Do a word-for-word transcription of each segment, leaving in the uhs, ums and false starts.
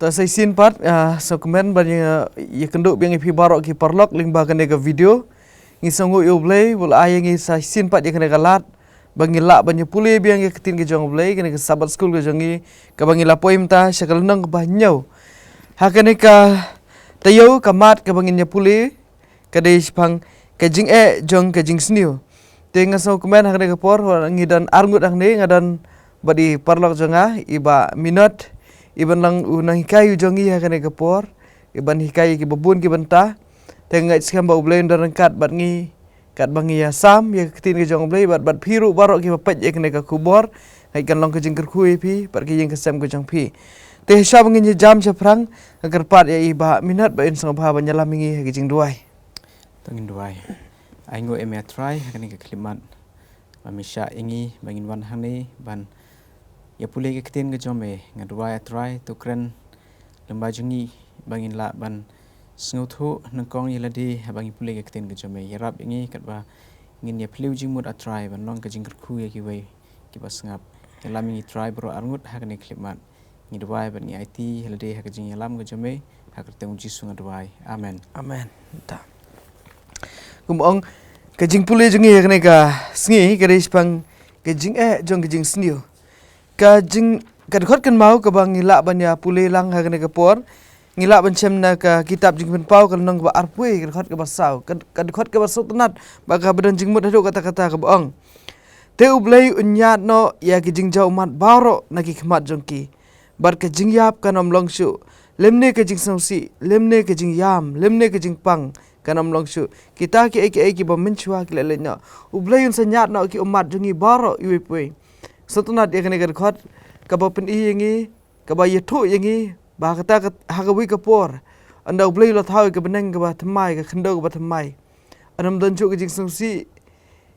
Sa shisien pat, ah, sngewkmen ban ïa, ïakynduh biang ïa phi baroh ki paralok lyngba kane ka video. Ngi sngewnguh ïa U Blei ba u la ai ïa ngi sa shisien pat ïa kane ka lad ba ngi lah ban ïa pule biang ïa ka ktien ka jong U Blei, kane ka Sabbath School ka jong ngi, kaba ngi la poi mynta sha ka lynnong kaba hynñiew. Ha kane ka taïew ka mat kaba ngin ïa pule ka dei shaphang ka jingeh jong ka jingsniew. Te nga sngewkmen ha kane ka por, ngi don arngut hangne, nga don bad i paralok jong nga, i Bah Minot, i ban long u nonghikai u jong ngi ha kane ka por, i ban hikai ïa kiba bun ki bynta. Te nga ngeit skhem ba U Blei un don ryngkat bad ngi, katba ngi ïa sam ïa ka ktien ka jong U Blei, bad, bad phi ruh baroh kiba peit ïa kane ka khubor, nga ngeit kan long ka jingkyrkhu ïa phi bad ka ïing ka sem ka jong phi. Te hashwa ba ngin ïa jam shaphrang, nga kyrpad ïa i Bah Minot ba in sngewbha ban ïalam ïa ngi ha ka jingduwai. To ngin duwai. Ai nguh ïa me A Trai ha kane ka khyllipmat ba me shah ïa ngi ba ngin wan hangne ban ïa pule ka ktien ka jong me. Nga duwai A Trai, to kren lyngba jong ngi ba ngin lah ban sngewthuh nyngkong ïa lade haba ngi pule ka ktien ka jong me. Ïarap ïa ngi katba ngin ïa plie jingmut A Trai, ban long ka jingkyrkhu ïa kiwei kiba sngap. Ïalam ïa ngi Trai baroh arngut ha kane ka khyllipmat. Ngi duwai bad ngi aiti ïa lade ha ka jingïalam ka jong me, ha ka kyrteng U Jisu nga duwai. Amen. Amen. Ta. Kumba ong, ka jingpule jong ngi ha kane ka sngi ka dei shaphang ka jingeh jong ka jingsniew. Ka jing, ka dkhot kynmaw kaba ngi lah ban ïa pule lang ha kane ka por, ngi lah ban shem na ka kitab Jingpynpaw ka lynnong kaba arphew, ka dkhot kaba saw, ka, ka dkhot kaba sngewtynnat bad kaba don jingmut haduh katta katta, kaba ong: Te U Blei un ñiad noh ïa ki jingjaw ummat baroh na ki khmat jong ki, bad ka jingïap kan ym long shuh, lymne ka jingsngewsih, lymne ka jingïam, lymne ka jingpang kan ym long shuh. Kita kiei kiei kiba mynshuwa ki la leit noh. U Blei un sa ñiad noh ki ummat jong ngi baroh iwei pa iwei. Sngewtynnat ïa kane ka dkhot kaba pyni ïa ngi, kaba ïathuh ïa ngi ba ha kata ka, ha kawei ka por, ynda U Blei u la thaw ïa ka bneng kaba thymmai, ka khyndew kaba thymmai, ynda ym don shuh ka jingsngewsih,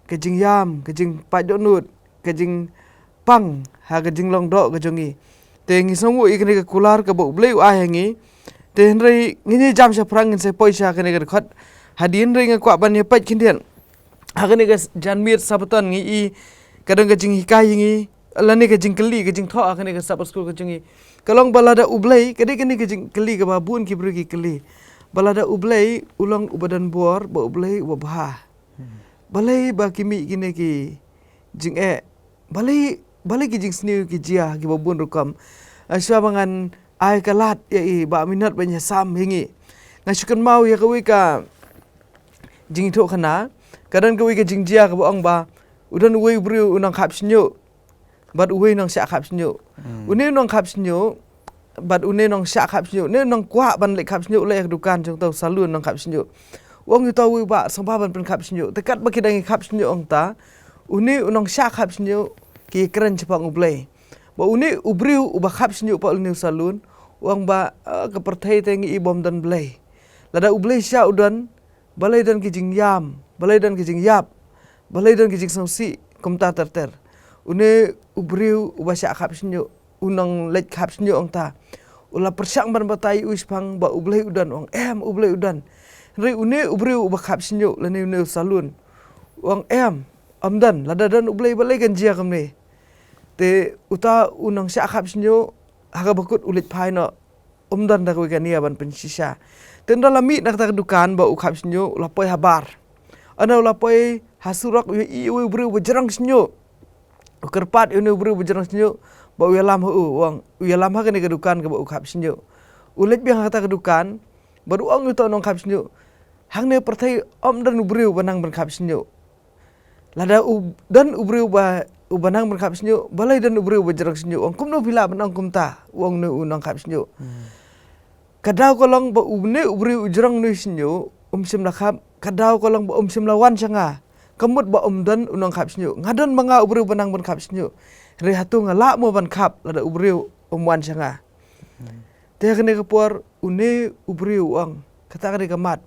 ka jingïam, ka jingpait dohnud, ka jingpang ha ka jinglong doh ka jong ngi. Te ngi sngewnguh ïa kane ka kular kaba U Blei u ai ha ngi. Te hynrei ngin ïa jam shaphrang, ngin sa poi sha kane ka dkhot hadien, hynrei nga kwah ban ïa peit khyndiat ha kane ka janmiet Sabbaton, ngi i ka don ka jinghikai ïa ngi, lane ka jingkylli, ka jingthoh ha kane ka Sabbath School ka jong ngi, ka long ba lada U Blei, ka dei kane ka jingkylli kaba bun ki briew ki kylli, ba lada U Blei u long uba don bor, ba U Blei uba bha, balei ba ki mih kine ki jingeh? Balei, balei ki jingsniew ki jia kiba bun rukom? Ah, shuwa ba ngan ai ka lad ïa i Bah Minot ban ïa sam ïa ngi, nga shu kynmaw ïa kawei ka jingïathuhkhana. Ka don kawei ka jingjia kaba ong ba u don uwei u briew u nongkhap shñiuh bad uwei u nongshah khap shñiuh. Hmm. Une u nongkhap shñiuh bad une u nongshah khap shñiuh, une u nongkwah ban leit khap shñiuh, leit ha ka dukan jong uta u salon nongkhap shñiuh. U ong ïa uta uwei u bah, sngewbha ban pynkhap shñiuh. Te katba ki dang ïa khap shñiuh, ong uta, une u nongshah khap shñiuh, ki ïakren shaphang U Blei. Ba une u briew uba khap shñiuh pat ha une u salon, u ong ba, eh, ka pyrthei te ngi i ba ym don Blei. Lada U Blei shisha u don, balei don ki jingïam, balei don ki jingïap, balei don ki jingsngewsih kumta ter ter? Une u briew uba shah khap shñiuh, u nongleit khap shñiuh, ong uta, u la pyrshang ban batai ïa u shaphang ba U Blei u don, u ong em, U Blei u don. Hynrei une u briew uba khap shñiuh lane une u salon, u ong em, ym don, lada don U Blei balei kan jia kumne? Te uta u nongshah khap shñiuh ha kaba kut u leit phai noh, um don da kawei ka nia ban pynshisha. Te ynda la mih na kata ka dukan ba u khap shñiuh, u la poi habar. Ynda u la poi ha surok, u ïohi ïa uwei u briew uba jrong shñiuh. U kyrpad ïa une u briew uba jrong shñiuh ba u ïalam ha u, u ong, u ïalam ha kane ka dukan kaba u khap shñiuh. U leit biang ha kata ka dukan bad u ong ïa uta u nongkhap shñiuh, hangne pyrthei ym don u briew uba nang ban khap shñiuh. Lada u don u briew uba, uba nang ban khap shñiuh, balei don u briew uba jrong shñiuh? U ong, kumno phi lah ban ong kumta? U ong une u nongkhap shñiuh. Hmm. Ka daw ka long ba une u briew u jrong une u shñiuh, um shym la khap, ka daw ka long ba um shym la wan sha nga. Ka mut ba um don u nongkhap shñiuh. Nga don ma nga u briew uba nang ban khap shñiuh. Hynrei hato nga lah mo ban khap lada u briew um wan sha nga? Hmm. Te ha kane ka por une u briew u ong, kata ka dei ka mat.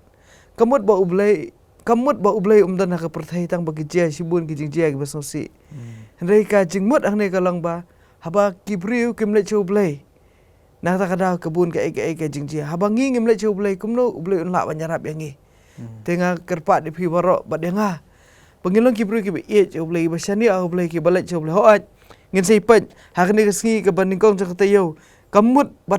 Ka mut ba U Blei, ka mut ba U Blei um don ha ka pyrthei tang ba ki jia shibun ki jingjia kiba sngewsih. Hmm. Hynrei ka jingmut hangne ka long ba haba ki briew kim leit sha U Blei, na kata ka daw ka bun kaei kaei ka jingjia. Haba ngi ngim leit sha U Blei, kumno U Blei un lah ban ïarap ïa ngi? Hmm. Te nga kyrpad ïa phi baroh bad ïa nga ba ngin long ki briew kiba ïeit ïa U Blei, kiba shaniah ha U Blei, kiba leit sha U Blei. Hooid, ngin sa ïa peit ha kane ka sngi kaba nyngkong jong ka taïew, ka mut ba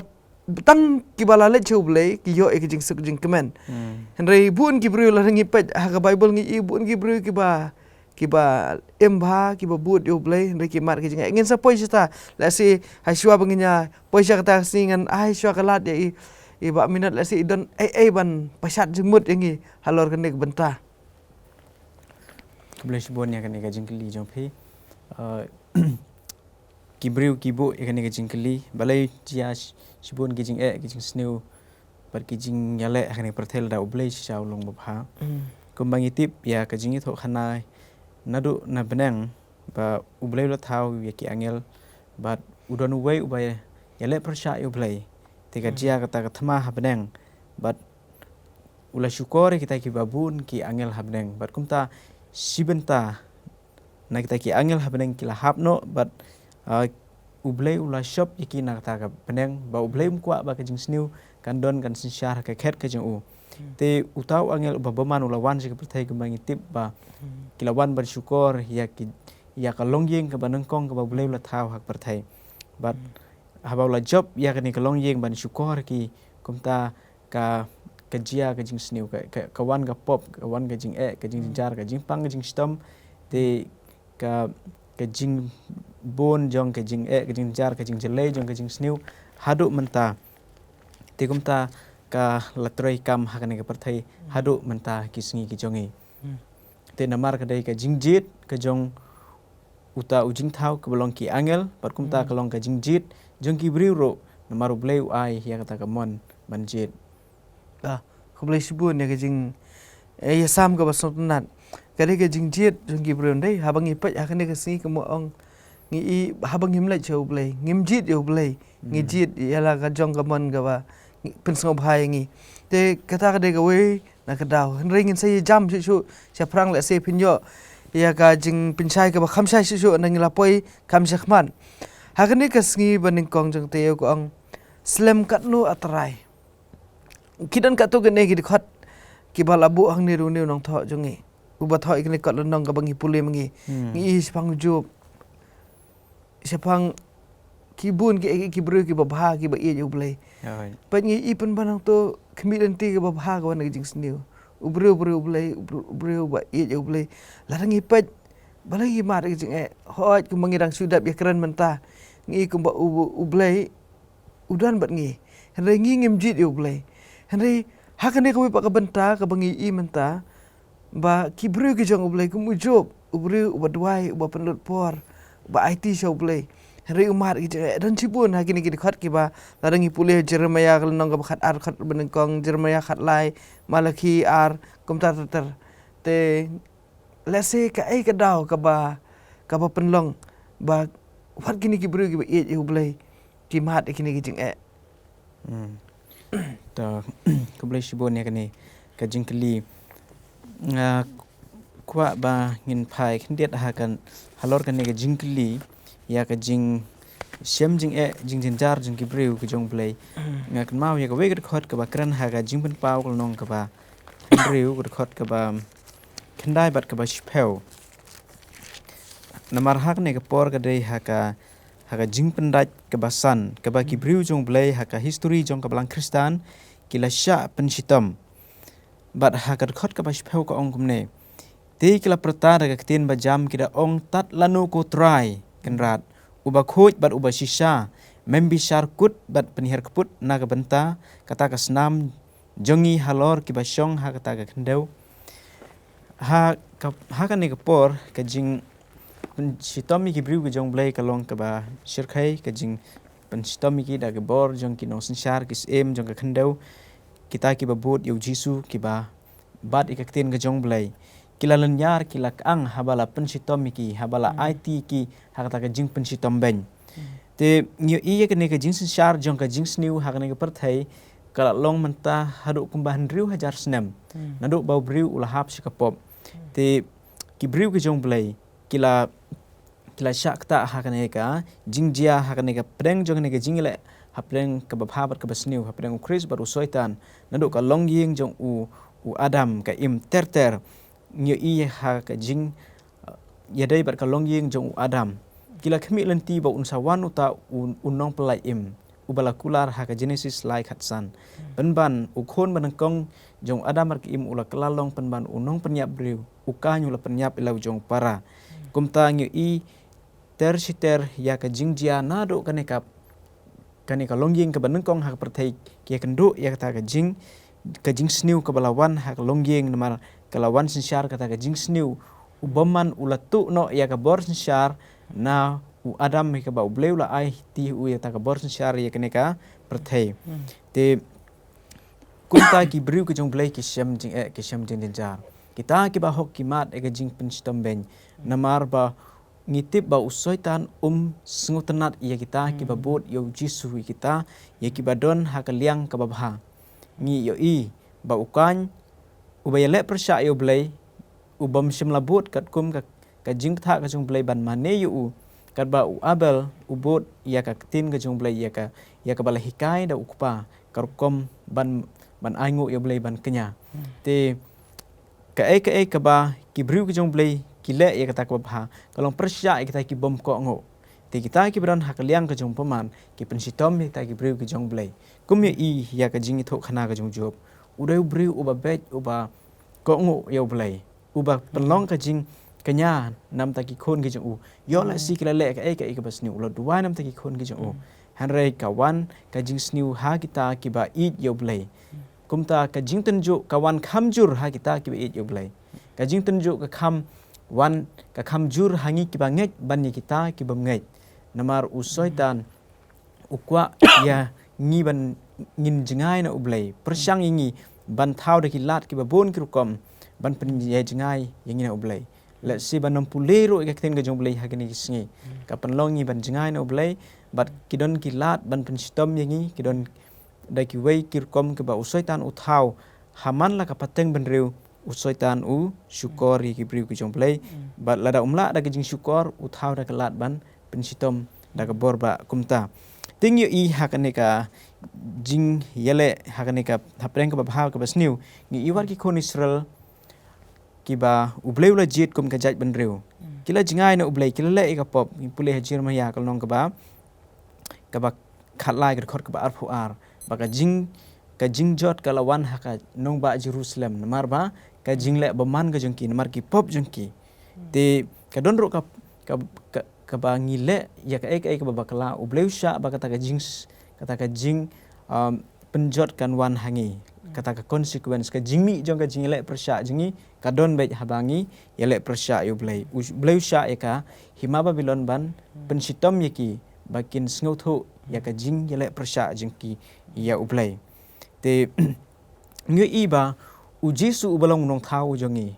tang kiba la leit sha U Blei ki ïoh ïa ka jingsuk jingkmen. Hmm. Hynrei bun ki briew, lada ngi peit ha ka Baibl ngi i bun ki briew kiba, kiba im bha, kiba bud ïa U Blei, hynrei ki mad ka jingeh. Ngin sa poi shata, lehse ha shuwa ba ngin ïa poi sha kata ka sngi ngan ai shuwa ka lad ïa i, i Bah Minot, lehse i don ei ei ban pashat jingmut ïa ngi halor kane ka bynta. Khublei shibun ïa kane ka jingkylli jong phi. Uh, ki briew ki buh ïa kane ka jingkylli, balei jia sh-, shibun ki jingeh, ki jingsniew bad ki jingïaleh ha kane ka pyrthei lada U Blei shisha u long babha. Mm. Kumba ngi tip ïa ka jingïathuhkhana naduh na bneng ba U Blei u la thaw ïa ki angel bad u don uwei uba ïaleh pyrshah ïa U Blei. Te ka, mm, jia kata ka thma ha bneng bad u la shukor ïa kita kiba bun ki angel ha bneng. Bad kumta shi bynta na kita ki angel ha bneng ki la hap noh bad, ah, U Blei u la shop ïa ki na kata ka bneng ba U Blei um kwah ba ka jingsniew kan don kan synshar ha ka khet ka jong u. Hmm. Te uta u angel uba bymman u la wan sha ka pyrthei kumba ngi tip ba, hmm, ki la wan ban shukor ïa ki, ïa ka longïing kaba nyngkong kaba U Blei u la thaw ha ka pyrthei. Bad, hmm, haba u la jop ïa kane ka longïing ban shukor ki, kumta ka, ka jia ka jingsniew, ka, ka, ka wan ka pop, ka wan ka jingeh, ka, hmm, jingjynjar, ka jingpang, ka jingshitom. Te ka, ka jingbun jong ka jingeh, ka jingjynjar, ka jingjyllei jong ka jingsniew haduh mynta. Te kumta ka la trei kam ha kane ka pyrthei, hmm, haduh mynta ki sngi ki jong ngi. Hmm. Te namar ka dei ka jingjied ka jong uta u jingthaw kaba long ki angel, bad kumta, hmm, ka long ka jingjied jong ki briew ruh, namar U Blei u ai ïa kata ka mon ban jied. Ah, khublei shibun ïa ka jing, eh, ïasam kaba sngewtynnat. Ka dei ka jingjied jong ki briew, ym dei, haba ngi peit ha kane ka sngi kumba ong ngi i, haba ngim leit sha U Blei, ngim jied ïa U Blei, ngi, hmm, jied ïa la ka jong ka mon kaba ngi, pynsngewbha ïa ngi. Te kata ka dei kawei na ka daw. Hynrei ngin sa ïa jam shuh shuh shaphrang, lehse phin ïoh ïa ka jingpynshai kaba kham shai shuh shuh, nda ngi la poi kham shakhmat. Ha kane ka sngi ba nyngkong jong ka taïew ka ong, slem katno A Trai. Ki don katto katne ki dkhot kiba la buh hangne ruh une u nongthoh jong ngi uba thoh ïa kane ka kot lynnong kaba ngi pule ma ngi. Hmm. Ngi i shaphang u Job, shaphang ki bun ki, ki briew kiba bha kiba ïeit ïa U Blei. Hooid. Peit ngi i pynban hangto khmih lynti kaba bha ka wan ka jingsniew. U briew, u briew U Blei, u briew, u briew ba ïeit ïa U Blei. Lada ngi peit balei ki mad ka jingeh. Hooid, kumba ngi dang shu dep ïakren mynta, ngi i kumba U, U Blei u don bad ngi. Hynrei ngi ngim jied ïa U Blei. Hynrei ha kane kawei pat ka bynta kaba ngi i mynta, ba ki briew ki jong U Blei kum u Job, u briew uba duwai, uba pynlut por, uba aiti sha U Blei. Hynrei u mad ki jingeh. Don shibun ha kine ki dkhot kiba lada ngi pule, Jeremaïah ka lynnong kaba khatar, dkhot ba nyngkong, Jeremaïah khatlai, Malakhi ar, kumta ter ter. Te lehse kaei ka daw kaba, kaba pynlong ba wat kine ki briew kiba ïeit ïa U Blei ki mad ïa kine ki jingeh. Hmm. To, khublei shibun ïa kane ka jingkylli. Nga kwah ba ngin phai khyndiat ha kan, halor kane ka jingkylli ïa ka jingshem jingeh, jingjynjar jong ki briew ki jong U Blei. Hmm. Nga kynmaw ïa kawei ka dkhot kaba kren ha ka Jingpynpaw ka lynnong kaba hynriew, ka dkhot kaba khyndai bad kaba shiphew. Namar ha kane ka por ka dei ha ka, ha ka jingpyndait kaba san kaba ki, hmm, briew jong U Blei ha ka histori jong ka Balang Khristan ki la shah pynshitom. Bad ha ka dkhot kaba shiphew ka ong kumne: Te ki la pyrta da ka ktien bajam, ki da ong, Tad lano ko Trai Kynrad, uba khuid bad uba shisha, mem bishar kut bad pynhiar kput na ka bynta kata ka snam jong ngi halor kiba shong ha kata ka khyndew? Ha ka, ha kane ka por ka jingpynshitom ïa ki briew ki jong U Blei ka long kaba shyrkhei, ka jingpynshitom ïa ki da ki bor jong ki nongsynshar, ki syiem jong ka khyndew, kita kiba bud ïa U Jisu, kiba bat ïa ka ktien ka jong U Blei. Ki la lynñiar, ki la kyang haba la pynshitom ïa ki, haba la, hmm, aiti ïa ki ha kata ka jingpynshitom beiñ. Hmm. Te ngi ïohi ïa kane ka jingsynshar jong ka jingsniew ha kane ka pyrthei ka la long mynta haduh kumba hynriew hajar snem. Hmm. Naduh ba u briew u la hap sha ka pop. Hmm. Te ki briew ki jong U Blei ki la, ki la shah ktah ha kane ka jingjia, ha kane ka pdeng jong kane ka jingïaleh hapdeng kaba bha bad kaba sniew, hapdeng U Khrist bad u Soitan. Naduh ka longïing jong u, u Adam ka im ter ter. Ngi ïohi ha ka jing, uh, ïadei bad ka longïing jong u Adam, ki la khmih lynti ba un sa wan uta u, u nongpyllait im. uba la kular ha ka Genesis lai khatsan. Pynban u khun banyngkong jong u Adam ar ki im u la kylla long pynban u nongpynïap briew, u Kain u la pynïap ïa la u jong u para. Kumta ngi ïohi ter shi ter ïa ka jingjia naduh kane ka, kane ka longïing kaba nyngkong ha ka pyrthei, ki ïakynduh ïa kata ka jing, ka jingsniew kaba la wan ha ka longïing namar ka la wan synshar kata ka jingsniew. U bymman u la tuh noh ïa ka bor synshar na u Adam, ïa kaba U Blei u la aiti u ïa kata ka bor synshar ïa kane ka pyrthei. Te kumta ki briew ki jong U Blei ki shem jingeh, ki shem jingjynjar. Kita kiba hok ki mad ïa ka jingpynshitom beiñ. Namar ba ngi tip ba u Soitan um sngewtynnad ïa kita kiba bud ïa u Jisu, ïa kita, ïa kiba don ha ka liang kaba bha. Ngi ïohi ba u Kain uba ïaleh pyrshah ïa U Blei, u bym shym la bud katkum ka, ka jingpyrta ka jong U Blei ban mane ïa u, katba u Abel u bud ïa ka ktien ka jong U Blei, ïa ka, ïa kaba la hikai da u kpa, ka rukom ban, ban ainguh ïa U Blei ban kñia. Te kaei kaei kaba ki briew ki jong U Blei ki leh ïa kata kaba bha, ka long pyrshah ïa kita ki bym kohnguh. Te kita kiba don ha ka liang ka jong u bymman ki pynshitom ïa kita ki briew ki jong U Blei. Kum ïohi ïa ka jingïathuhkhana ka jong u Job. U dei u briew uba beit, uba kohnguh ïa U Blei, uba pynlong ka jingkñia namar ki khun ki jong u. Ïoh lehse ki la leh kaei kaei kaba sniew, u la duwai namar ki khun ki jong u. Hynrei ka wan ka jingsniew ha kita kiba ïeit ïa U Blei. Kumta ka jingtynjuh ka wan kham jur ha kita kiba ïeit ïa U Blei. Ka jingtynjuh ka kham wan, ka kham jur ha ngi kiba ngeit ban ïa kita ki bym ngeit. Namar u Soitan u kwah ïa ngi ban ngin jngai na U Blei, pyrshang ïa ngi ban thaw da ki lad kiba bun ki rukom ban pynïajngai ïa ngi na U Blei. Lehse ban ym pule ruh ïa ka ktien ka jong U Blei ha kine ki sngi ka pynlong ngi ban jngai na U Blei, bad ki don ki lad ban pynshitom ïa ngi, ki don da kiwei ki rukom kiba u Soitan u thaw ha man la ka pateng bynriew. U Soitan u shukor ïa ki briew ki jong U Blei, bad lada um lah da ka jingshukor u thaw da ka lad ban pynshitom da ka bor ba kumta. Te ngi ïohi ha kane ka jingïaleh, ha kane ka hapdeng kaba bha kaba sniew, ngi ïohi wat ki khun Israel kiba U Blei u la jied kum ka jaitbynriew. Ki la jngai na U Blei, ki la leh ïa ka pop, ngi pule ha Jeremaïah ka lynnong kaba, kaba khatlai ka dkhot kaba arphew ar. Ba ka jing, ka jingjot ka la wan ha ka nongbah Jerusalem namar ba ka jingleh bymman ka jong ki, namar ki pop jong ki. Te ka don ruh ka, ka, ka, kaba ngi leh ïa kaei kaei kaba bakla, U Blei u shah ba kata ka jing, kata ka jing, um, pynjot kan wan ha ngi. Kata ka consequence, ka jingmih jong ka jingïaleh pyrshah jong ngi ka don beit haba ngi ïaleh pyrshah ïa U Blei. U Blei u shah ïa ka hima Babilon ban pynshitom ïa ki ba kin sngewthuh ïa ka jingïaleh pyrshah jong ki ïa U Blei. Te ngi ïohi ba u Jisu uba long u nongthaw jong ngi,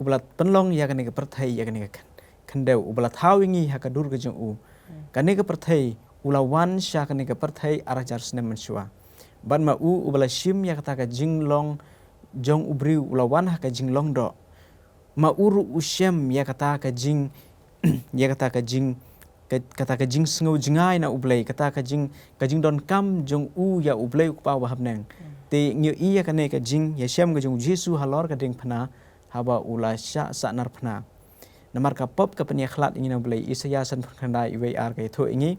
uba la pynlong ïa kane ka pyrthei, ïa kane ka khyn-, khyndew, uba la thaw ïa ngi ha ka dur ka jong u. Kane ka pyrthei, u la wan sha kane ka pyrthei ar hajar snem mynshuwa. Bad ma u, uba la shim ïa kata ka jinglong jong u briew, u la wan ha ka jinglong doh. Ma u ruh u shem ïa kata ka jing, ïa kata ka jing, ka, kata ka jingsngew jngai na U Blei, kata ka jing, ka jingdonkam jong u ïa U Blei U Kpa uba ha bneng. Te ngi ïohi ïa kane ka jingïashem ka jong u Jisu halor ka diengphna, haba u la shah sahnarphna. Namar ka pop ka pynïakhlad ïa ngi na U Blei, Isaïah sanphew khyndai, wei ar ka ïathuh ïa ngi.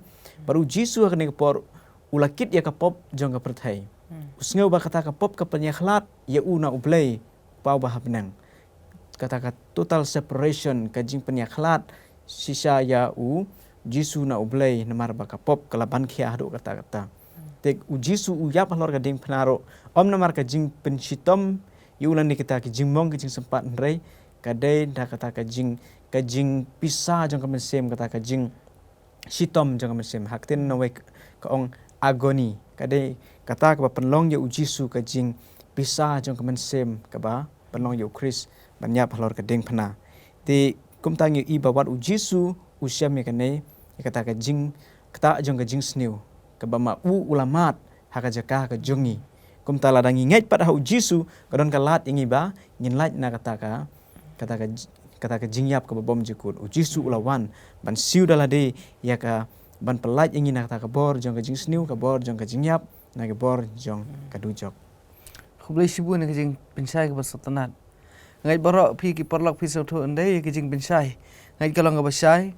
Bad u Jisu ha kane ka por u la kit ïa ka pop jong ka pyrthei. U sngew ba kata ka pop ka pynïakhlad ïa u na U Blei, Kpa uba ha bneng. Kata ka total separation, ka jingpynïakhlad shisha ïa u Jisu na U Blei namar ba ka pop ka la ban khia haduh katta katta. Te u Jisu u ïap halor ka diengphna ruh, ym namar ka jingpynshitom ïa u lane kita ki jingmong ki jingsympat, hynrei ka dei da kata ka jing, ka jingpisa jong ka mynsiem, kata ka jingshitom jong ka mynsiem. Ha ka ktien nongwei ka ong agony. Ka dei kata kaba pynlong ïa u Jisu ka jingpisa jong ka mynsiem kaba pynlong ïa u Khrist ban ïap halor ka diengphna. Te kumta ngi ïohi ba wat u Jisu u shem ïa kane, ïa kata ka jing, kata jong ka jingsniew, kaba ma u u la mad ha ka jaka ka jong ngi. Kumta lada ngi ngeit pat ha u Jisu, ka don ka lad ïa ngi ba ngin lait na kata ka, kata ka j-, kata ka jingïap kaba bymjukut. U Jisu u la wan ban siew da lade ïa ka, ban pyllait ïa ngi na kata ka bor jong ka jingsniew, ka bor jong ka jingïap, na ka bor jong ka dujok. Khublei shibun ïa ka jingpynshai kaba sngewtynnat. Ngeit baroh phi ki paralok phi sngewthuh ynda ïa ka jingpynshai. Ngeit ka long kaba shai.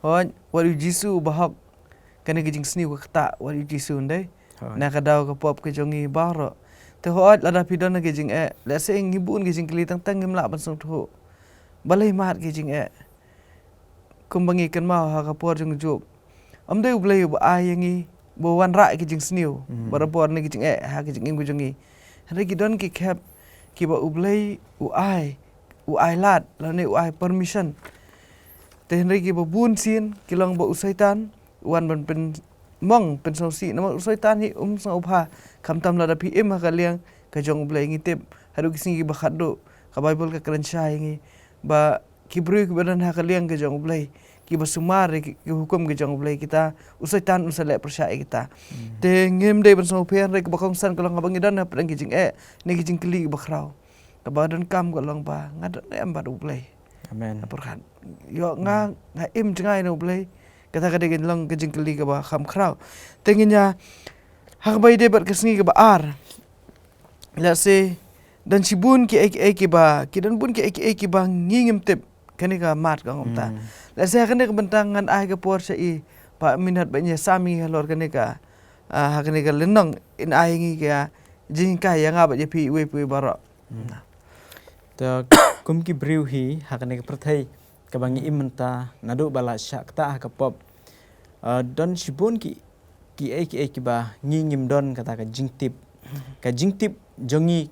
Hooid, wat u Jisu uba hok kane ka jingsniew ka ktah wat ïa u Jisu, ym dei? Hooid. Na ka daw ka pop ka jong ngi baroh. Te hooid, lada phi don ha ka jingeh, lehse ngi bun ka jingkylli tang tang ngim lah ban sngewthuh balei mat ka jingeh. Kumba ngi kynmaw ha ka por jong u Job, ym dei U Blei uba ai ïa ngi ba wanrah ïa ka jingsniew, hmm, barabor na ka jingeh ha ka jingim ka jong ngi. Hynrei ki don ki khep kiba U Blei u ai, u ai lad lane u ai permission. Te hynrei kiba bun sien ki long ba u Soitan u wan ban pynmong pynsngewsih, namar u Soitan hi um sngewbha. Khamtam lada phi im ha ka liang ka jong U Blei. Ngi tip haduh ki sngi kiba khatduh, ka Baibl ka kren shai ïa ngi ba ki briew kiba don ha ka liang ka jong U Blei, kiba sumar ïa ki, ki hukum ka jong U Blei, kita u Soitan un sa leh pyrshah ïa kita. Hmm. Te ngim dei ban sngewpher, hynrei kaba kongsan ka long haba ngi don hapdeng ki jingeh ne ki jingkylli kiba khraw, kaba donkam ka long ba nga don em bad U Blei. Amen. Nga pyrkhat, ïoh nga, hmm, nga im jngai na U Blei. Kata ka dei ka long ka jingkylli kaba kham khraw. Te ngin ïa, ha kaba ïadei bad ka sngi kaba ar, lehse don shibun kiei kiei kiba, ki don bun kiei kiei kiba ngi ngim tip kane ka mat ka, ong kumta. Hmm. Lehse ha kane ka bynta ngan ai ka por sha i Bah Minot ban ïasam ïa ngi halor kane ka, ah, ha kane ka lynnong, in ai ïa ngi ka jinghikai ïa nga bad ïa phi iwei pa iwei baroh. Hmm. Te kum ki briew hi ha kane ka pyrthei kaba ngi im mynta, naduh ba la shah ktah ha ka pop, ah, don shibun ki, kiei kiei kiba ngi ngim don kata ka jingtip. Ka jingtip jong ngi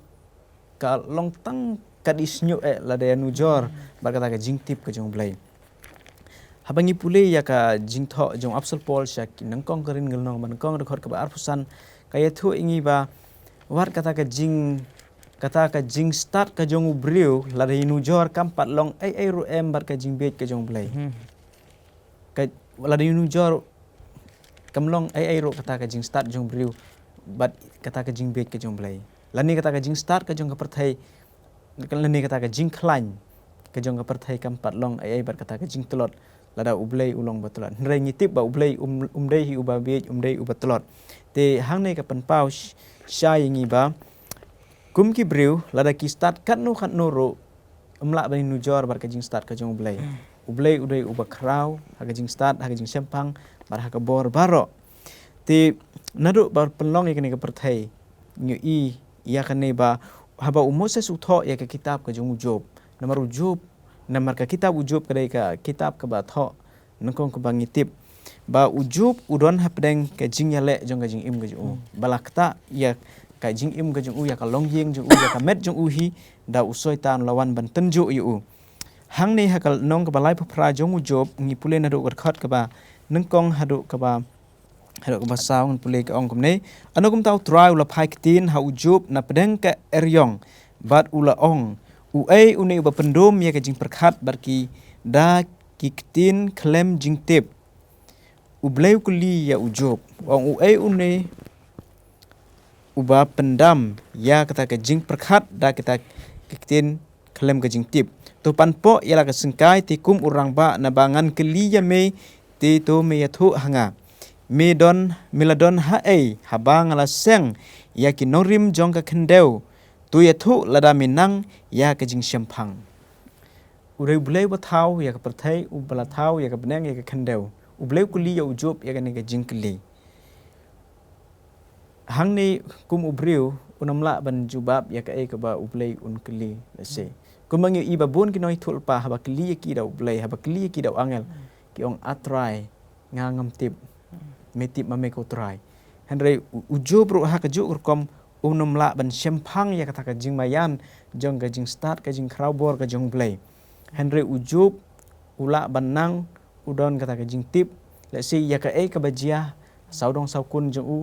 ka long tang ka dei shñiuh eh lada ïanujor bad kata ka jingtip ka jong U Blei. Haba ngi pule ïa ka jingthoh jong u Apostol Paul sha ki nyngkong Korinth, ka lynnong ba nyngkong, dkhot kaba arphew san, ka ïathuh ïa ngi ba wat kata ka jing, kata ka jingstad ka jong u briew lada ïanujor kam pat long ei ei ruh em bad ka jingbieit ka jong U Blei. Hmm. Ka, lada ïanujor kam long ei ei ruh kata ka jingstad jong u briew bad kata ka jingbieit ka jong U Blei, lane kata ka jingstad ka jong ka pyrthei, lane kata ka jingkhlaiñ ka jong ka pyrthei kam pat long ei ei bad kata ka jingtlot lada U Blei u long uba tlot. Hynrei ngi tip ba U Blei um, um dei hi uba bieit, um dei uba tlot. Te hangne ka pynpaw sh-, shai ïa ngi ba kum ki briew lada ki stad katno katno ruh, ym lah ban ïanujor bad ka jingstad ka jong U Blei. Hmm. U Blei u dei uba khraw ha ka jingstad, ha ka jingshemphang bad ha ka bor baroh. Te naduh ba pynlong ïa kane ka pyrthei, ngi ïohi ïa kane ba haba u Moses u thoh ïa ka kitab ka jong u Job, namar u Job, namar ka kitab u Job ka dei ka kitab kaba thoh nyngkong kaba ngi tip ba u Job u don hapdeng ka jingïaleh jong ka jingim ka jong u. Hmm. Ba la ktah ïa ka jingim ka jong u, ïa ka longïing jong u, ïa ka met jong u hi, da u Soitan la wan ban tynjuh ïa u. Hangne ha ka lynnong kaba laiphew phra jong u Job, ngi pule naduh ka dkhot kaba nyngkong haduh kaba, haduh kaba saw, ngan pule, ka ong kumne: Ano kumta U Trai u la phai ktien ha u Job na pdeng ka eriong, bad u la ong, uei une uba pyndum ïa ka jingpyrkhat bad ki, da ki ktien khlem jingtip? U Blei u kylli ïa u Job, u ong, uei une uba pyndum ïa kata ka jingpyrkhat da kita ki ktien khlem ka jingtip? To pan poh ïa la ka syngkai te kum u rangbah, naba ngan kylli ïa me, te to me ïathuh ha nga. Me don, me la don haei haba nga la seng ïa ki nongrim jong ka khyndew? To ïathuh lada me nang ïa ka jingshemphang. U dei U Blei uba thaw ïa ka pyrthei, uba la thaw ïa ka bneng, ïa ka khyndew. U Blei u kylli ïa u Job ïa kane ka jingkylli. Hangne kum u briew, un ym lah ban jubab ïa kaei kaba U Blei un kylli, lehse. Kumba ngi ïohi ba bun ki nongïathuhlypa haba kylli ïa ki da U Blei, haba kylli ïa ki da u angel, ki ong, A Trai, nga ngam tip. Me tip ma me ko Trai. Hynrei u, u Job ruh ha kajuh ka rukom, um nym lah ban shemphang ïa kata ka jingmaïan jong ka jingstad, ka jingkhraw bor ka jong U Blei. Hynrei u Job u lah ban nang, u don kata ka jingtip, lehse ïa kaei kaba jia sawdong sawkun jong u,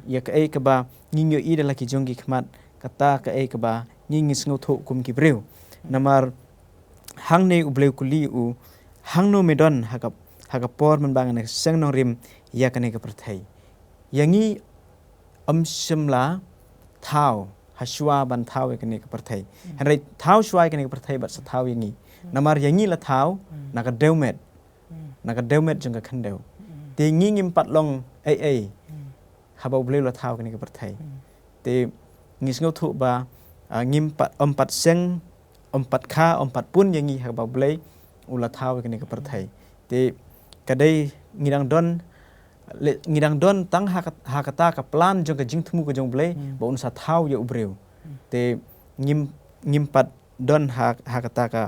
ïa kaei kaba ngi ïohi da la ki jong ki khmat, kata kaei kaba ngi, ngi sngewthuh kum ki briew. Namar hangne U Blei u kylli u, hangno me don ha ka, ha ka por mynba nga la seng nongrim ïa kane ka pyrthei? Ïa ngi ym shym la thaw ha shuwa ban thaw ïa kane ka pyrthei. Hmm. Hynrei thaw shuwa ïa kane ka pyrthei bad sa thaw ïa ngi. Hmm. Namar ïa ngi la thaw, hmm, na ka dewmet. Hmm. Na ka dewmet jong ka khyndew. Hmm. Te ngi ngim pat long ei ei. Hmm. Haba U Blei u la thaw kane ka pyrthei. Hmm. Te ngi sngewthuh ba, ah, ngim pat, ym pat seng, ym pat kha, ym pat pun ïa ngi haba U Blei u la thaw kane ka pyrthei. Te ka dei ngi dang don, le, ngi dang don tang ha ka, ha kata ka plan jong ka jingthmu ka jong U Blei, hmm, ba un sa thaw ïa u briew. Hmm. Te ngim, ngim pat don ha, ha kata ka,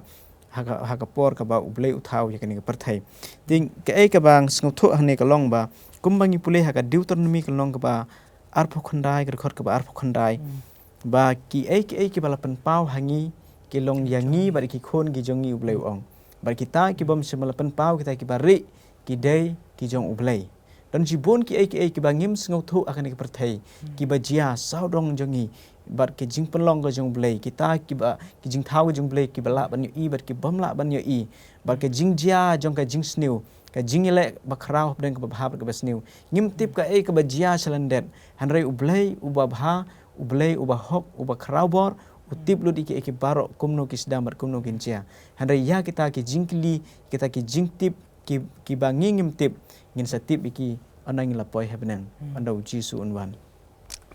ha ka, ha ka por kaba U Blei u thaw ïa kane ka pyrthei. Te kaei kaba nga sngewthuh hangne ka long ba, kumba ngi pule ha ka Deuteronomy ka long kaba arphew khyndai, ka dkhot kaba arphew khyndai. Hmm. Ba kiei kiei kiba la pynpaw ha ngi, ki long ïa ngi bad ki khun ki jong ngi, U Blei u ong. Bad kita kibym shym la pynpaw, kita kiba rieh, ki dei ki jong U Blei. Don shibun kiei kiei kiba ngim sngewthuh ha kane ka pyrthei, hmm, kiba jia sawdong jong ngi, bad ki jingpynlong ka jong U Blei, kita kiba, ki jingthaw ka jong U Blei, kiba lah ban ïohi bad kibym lah ban ïohi, bad ka jingjia jong ka jingsniew, ka jingïaleh bakhraw hapdeng kaba bha bad kaba sniew. Ngim tip kaei kaba jia shalyndet, hynrei U Blei uba bha, U Blei uba hok, uba khraw bor, u tip lut ïa kiei kiei baroh kumno ki sdang bad kumno kin jia. Hynrei ïa kita ki jingkylli, kita ki jingtip, ki, kiba ngi ngim tip, ngin sa tip ïa ki ynda ngi la poi ha bneng, hmm, ynda U Jisu un wan.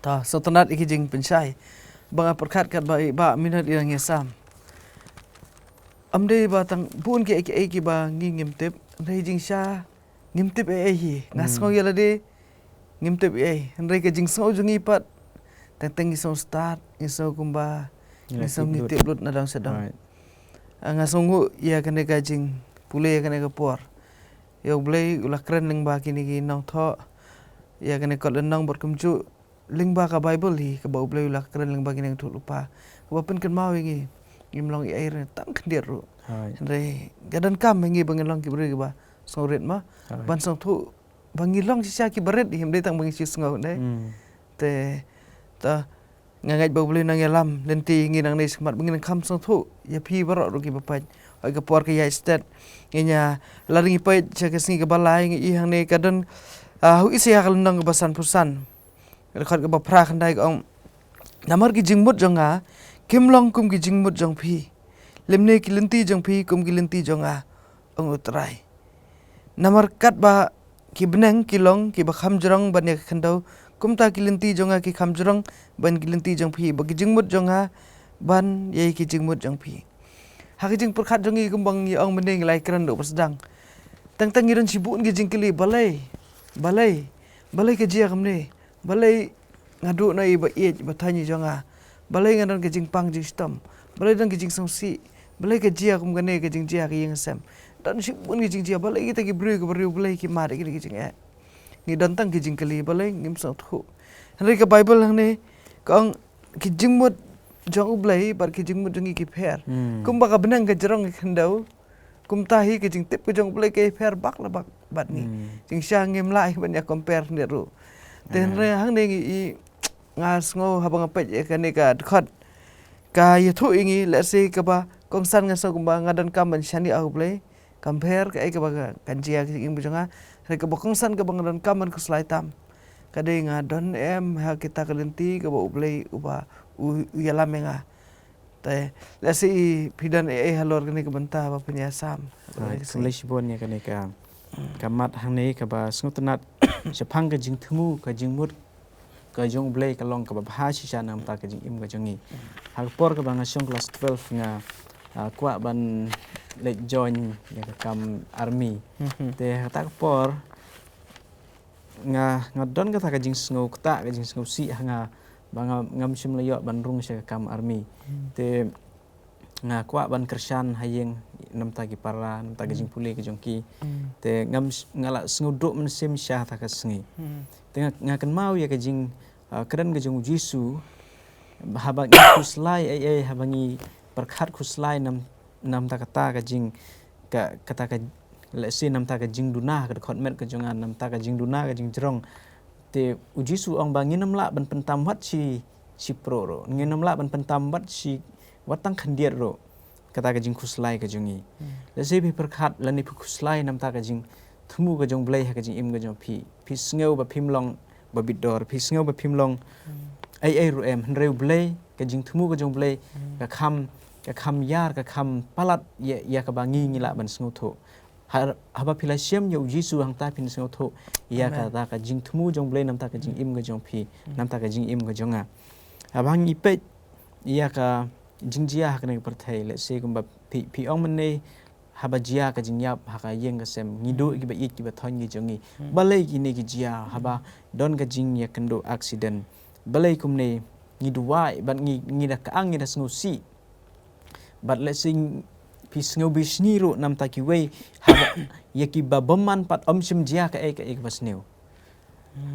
Ta, sngewtynnat ïa ki jingpynshai. Ba nga pyrkhat katba i Bah Minot i dang ïasam. Ym dei ba tang bun kiei kiei kiba ngi ngim tip, hynrei jingshisha ngim tip ei ei hi. Nga, hmm, sngew ïa lade ngim tip ei ei. Hynrei ka jingsngew jong ngi pat, teng teng ngi sngew stad, ngi sngew kumba, ngi, ngi la sngew tip ngi lut, tip lut na dong sha dong. Right. Ah, nga sngewnguh ïa kane ka jingpule ïa kane ka por. Ïa U Blei u la kren lyngba kine ki nongthoh, ïa kane ka kot lynnong bad kumjuh lyngba ka Baibl hi, kaba U Blei u la kren lyngba ki nongthoh lypa, kaba pynkynmaw ïa ngi, ngim long ei ei ruh, tang khyndiat ruh. Hai. Hynrei ka donkam ïa ngi ba ngin long ki briew kiba sngewrit ma, hai, ban sngewthuh ba ngi long shisha kiba rit, ym dei tang ba ngi shu sngew, dei. Hmm. Te, ta, nga ngeit ba U Blei un nang ïalam lynti ïa ngi nangne shakhmat ba ngin kham sngewthuh ïa phi baroh ruh kiba peit. Hooid, ka por ka ïaid stet. Ngin ïa, lada ngi peit sha ka sngi kaba lai, ngi i hangne ka don, ah, ha u Isaïah ka lynnong kaba sanphew san, ka dkhot kaba phra khyndai ka ong: Namar ki jingmut jong nga kim long kum ki jingmut jong phi, lymne ki lynti jong phi kum ki lynti jong nga, ong U Trai. Namar katba ki bneng ki long kiba kham jrong ban ïa ka khyndew, kumta ki lynti jong nga ki kham jrong ban ki lynti jong phi, bad ki jingmut jong nga ban ïa ki jingmut jong phi. Ha ka jingpyrkhat jong ngi kumba ngi ong mynne, ngi la ïakren da u ba sdang. Teng teng ngi don shibun ki jingkylli, balei, balei, balei ka jia kumne? Balei nga duh na i ba ïeit ba thaiñ jong nga? Balei nga don ka jingpang jingshitom? Balei don ka jingsngewsih? Balei ka jia kum kane ka jingjia ha ka ïing ha sem? Don shibun ki jingjia, balei kita ki briew kiba riewblei ki mad ïa kine ki jingeh? Ngi don tang ki jingkylli, balei ngim sngewthuh? Hynrei ka Baibl hangne ka ong ki jingmut jong U Blei bad ki jingmut jong ngi ki pher. Hmm. Kumba ka bneng ka jrong ïa ka khyndew, kumta hi ka jingtip ka jong U Blei ka ïapher bak la bak bad ngi. Hmm. Jingshisha ngim lah ban ïa compare ne ruh. Te, amen, hynrei hangne ngi i, nga sngew haba nga peit ïa kane ka dkhot, ka ïathuh ïa ngi, lehse kaba kongsan nga sngew kumba nga donkam ban shaniah ha U Blei, compare kaei kaba ka, kan jia ha ka jingim ka jong nga. Hynrei kaba kongsan kaba nga donkam ban khuslai tam, ka dei nga don em ha kita ka lynti kaba U Blei uba u, u ïalam ïa nga. Te, lehse i phi don ei ei halor kane ka bynta ba phin ïasam. Right, khublei shibun ïa kane ka, mm, ka mat hangne kaba sngewtynnat shaphang ka jingthmu, ka jingmut ka jong U Blei ka long kaba bha shisha namar ka jingim ka jong ngi. Mm. Ha ka por kaba nga shong klas twelve nga, ah, kwah ban leit join ïa ka kam army. Mhm. Te ha kata ka por nga, nga don kata ka jingsngew ktah, ka jingsngewsih ha nga, ba nga, ngam shym la ïoh ban rung sha ka kam army. Hmm. Te nga kwah ban kyrshan ha ïing namar ki para, namar ka, hmm, jingpule ka jong ki. Hmm. Te ngam s-, nga la sngew duh mynsiem sha kata ka sngi. Hmm. Te nga, nga kynmaw ïa ka jing, ah, kren ka jong U Jisu, haba ngi khuslai ei ei, haba ngi pyrkhat khuslai nam, namar kata ka jing, ka, kata ka, lehse namar ka jingduna, ka dkhot met ka jong nga, namar ka jingduna, ka jingjrong. Te U Jisu u ong ba ngin ym lah ban pyntam wat shi, shi pruh ruh. Ngin ym lah ban pyntam wat shi, wat tang khyndiat ruh kata ka jingkhuslai ka jong ngi. Hmm. Lehse phi pyrkhat lane phi khuslai namar ka jingthmu ka jong U Blei ha ka jingim ka jong phi. Phi sngew ba phim long ba bit dor, phi sngew ba phim long, hmm, ei ei ruh em, hynrei U Blei, ka jingthmu ka jong U Blei, hmm, ka kham, ka kham ïar, ka kham palat ïa, ïa kaba ngi, ngi lah ban sngewthuh. Ha, haba phi la shem ïa U Jisu hangta phin sngewthuh ïa, amen, kata ka jingthmu jong U Blei namar ka jingim ka jong phi, hmm, namar ka jingim ka jong nga. Haba ngi peit ïa ka jingjia ha kane ka pyrthei, lehse kumba phi, phi ong mynne, haba jia ka jingïap ha ka ïing ka sem, ngi duh kiba ïeit kiba thoiñ ki jong ngi. Balei kine ki jia haba don ka jingïakynduh accident? Balei kumne? Ngi duwai bad ngi, ngi da kang, ngi da sngewsih. Bad lehse phi sngew bishni ruh namta kiwei haba ïa kiba bymman pat ym shym jia kaei kaei kaba sniew.